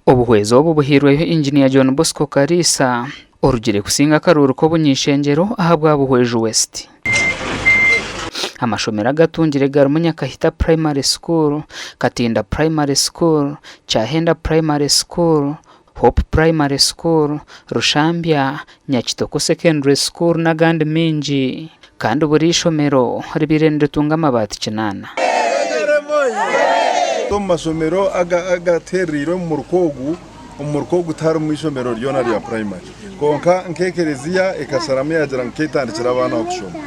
Obuhwezi obu buhairweyo Inginiya John Bosco Kariisa orugire kusinga akaruuru k'obuny'ishengyero ahabwa Buhweju West. Amashomero agatungire garimu Nyakahita Primary School, Katinda Primary School, Kyahenda Primary School, Hope Primary School, Rushambya, Nyakitoko Secondary School n'agandi maingi. Kandi buri ishomero ribaire niritunga amabaati kinaana. Omu mashomero agateereirwe omu muruka ogu, omu muruka ogu tiharimu ishomero ryona rya purayimari. Kwonka nk'ekereziya ekasharamu yaagira ngu ketandikire abaana aho kushoma.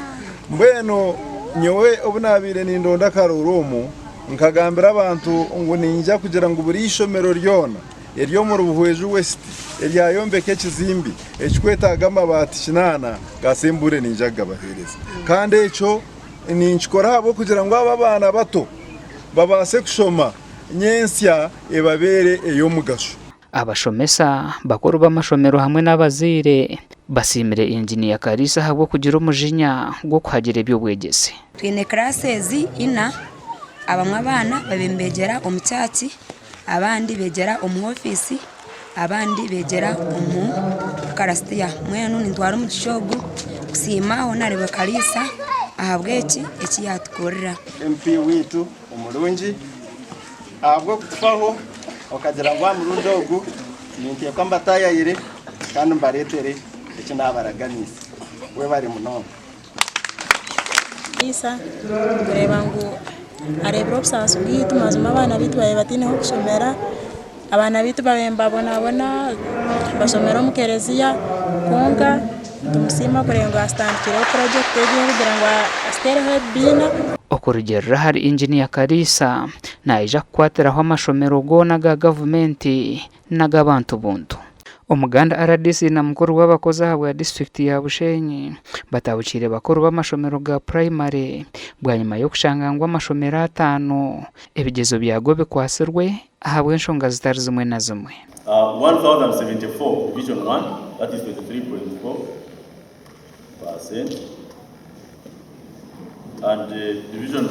Mbwenu nyowe obu naabaire nindonda akaruuru omu, nkagambira abantu ngu niinyija kugira ngu buri ishomero ryona ery'omuri Buhweju West eryayombeka ekizimbe ekirikwetaaga amabaati kinaana ga sembure niinyija kugabaheereza. Kandi ekyo ninkikora ahabw'okugira ngu abo abaana bato babaase kushoma nyentsya ebabeere ey'omugasho. Abashomesa, bakuru b'amashomero hamwe n'abazaire basiimire Inginiya Kariisa ahabw'okugira omujinya gw'okuhagira eby'obwegyese. Twine classes ina, abamwe abaana babaire nibeegyera omu church, abandi beegyera omu ofiisi, abandi beegyera omu karasitiya. Mbwenu nintwara omugisha ogu kusiima Honarebo Kariisa ahabw'eki eki yaatukorera. MP waitu omurungi ahabw'okutufaho okagira ngu aha murundi ogu ninteekwa mbataayayire kandi mbareetere eki naabaraganiise. Webare munonga. Kariisa kureeba ngu areebire obusaasi bwaitu mazima abaana baitu baabaire bataine h'okushomera, abaana baitu baabaire nibabonabona bashomera omu kereziya kwonka nitumusiima kureeba ngu atutandikireho purojekiti egi ey'okugira ngu atuteereho ebibiina. Okurugiirira ahari Inginiya Kariisa, naija kukwatiraho amashomero goona aga gavumenti n'ag'abantu buntu. Omuganda rdc na mukuru w'abakozi ahabwa disiturikiti ya Bushenyi batabukiire bakuru b'amashomero ga purayimare bwanyima y'okushanga ngu amashomero ataano ebigyezo byago bikwatsirwe ahabw'enshonga zitari zimwe na zimwe. 1074 Division 1 that is 23.4 percent and Division 2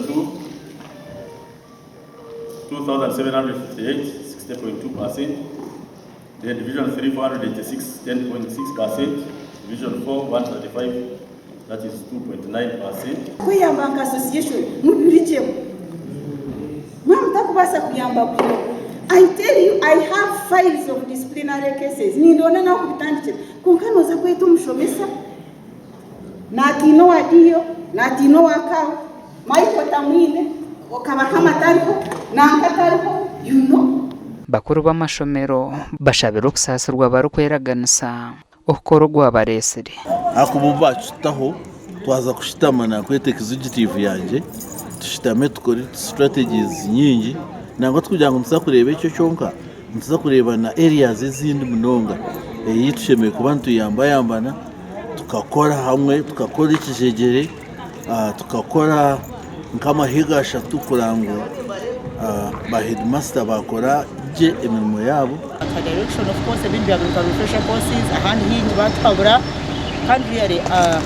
2758 60.2 percent then Division 3 486 10.6 percent Division 4 135 that is 2.9 percent. Kweyamba nka association mubirugyemu mwaba mutakubaasa kuyamba buri omwe I tell you I have files of disciplinary cases nindonda nahu kubitandikira kwonka noza kweta omushomesa natiina owa DO natiina owa CAO Michael tamwine Kabakama tariho nanka tariho you know. Bakuru b'amashomero bashabire okusaasirwa barikweraganisa okukora ogwabareetsire. Ahakuba obu baakitaho twaza kushutama naakweta executive yangye tushutame tukore strategies nyingi nangwa tikugira ngu nituza kureeba ekyo kyonka, nituza kureeba na areas ezindi munonga ei tushemereire kuba nituyambayambana tukakora hamwe tukakora ekijegyere tukakora nk'amahega ashatu kureba ngu ba heedimasita baakora gye emirimo yaabo. Batuha direction of course ebindi byagaruka refresher courses ahandi haingi batuhabura kandi really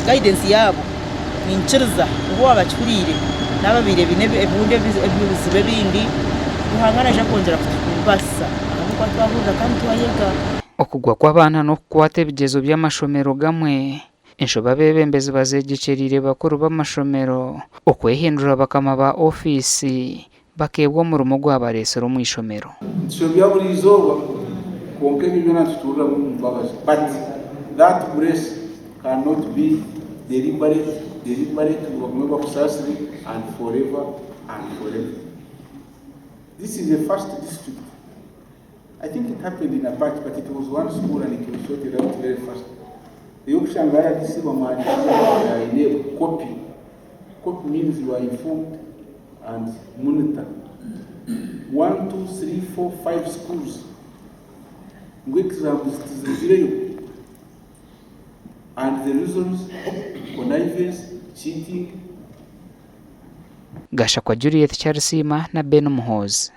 guidance yaabo ninyikiriza ngu waaba bakihuriire n'ababaire baine ebibundi ebizibu ebindi Ruhanga naija kwongyera kutubaasisa ahabw'okuba twahurira kandi twayega. Okugwa kw'abaana n'okukwata ebigyezo by'amashomero gamwe Enshobe abeebembezi bazeegyekyereire bakuru b'amashomero okwehindura bakama ba ofiisi bakeebwa omurimo ogwabareetsire omu ishomero. Nitushobya buri izooba, kwonka ebyo byona nitutuuriramu omu mbabazi but that grace cannot be deliberate, deliberate ngu bagume bakusaasire and forever and forever. This is a first district. I think it happened in Apac but it was one school and it was sorted out very fast. Eyokushanga RDC bamuhandiikire aine copy. Copy means you are informed and monitor. 1, 2, 3, 4, 5 schools ngu exams tizirugireyo and the reasons connivance, cheating. Gashakwa Juliet Kyarisiima na Ben Muhoozi.